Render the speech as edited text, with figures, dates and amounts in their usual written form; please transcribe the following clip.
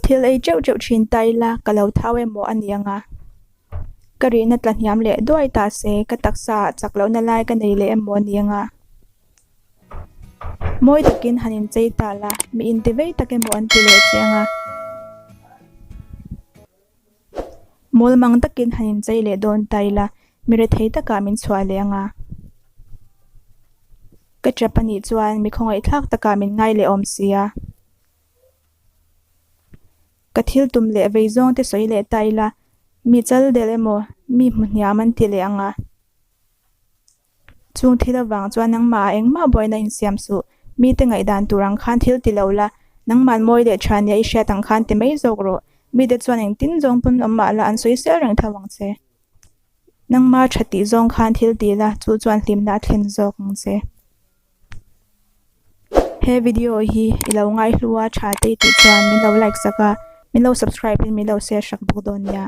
Thil ei teuh teuh thin ta ila ka lo thau emaw a ni ang a. Ka rihna tla hniam leh duai ta se ka taksa ah chak lohna lai ka nei leh emaw a ni ang a. Mawi takin han inchei ta la, mi inti vei tak emaw an ti leh che ang a. Mawl mang takin han inchei leh dawn ta ila, mi rethei takah min chhuah leh ang a. Ka tap a nih chuan mi khawngaihthlak takah min ngai leh awm si a. Ka thil tum leh vei zawng te sawi leh ta ila, mi chal delh emaw, mi hmu hniam an ti leh ang a. Chung thil avang chuan nangmah ah engmah buaina insiam suh, mite ngaihdan tur ang khan thil ti lo la, nangmah mawi leh tha nia i hriat ang khan ti mai zawk rawh, mite chuan engtin zawng pawn awm mah la an sawi sel reng tho ang che. Nangmah tha tih zawng khan thil ti la, chu chuan hlimna a thlen zawk ang che. He video hi i lo ngaihlu a tha te i tih chuan min lo like sak a, min lo subscribe in min lo share sak bawk dawn nia.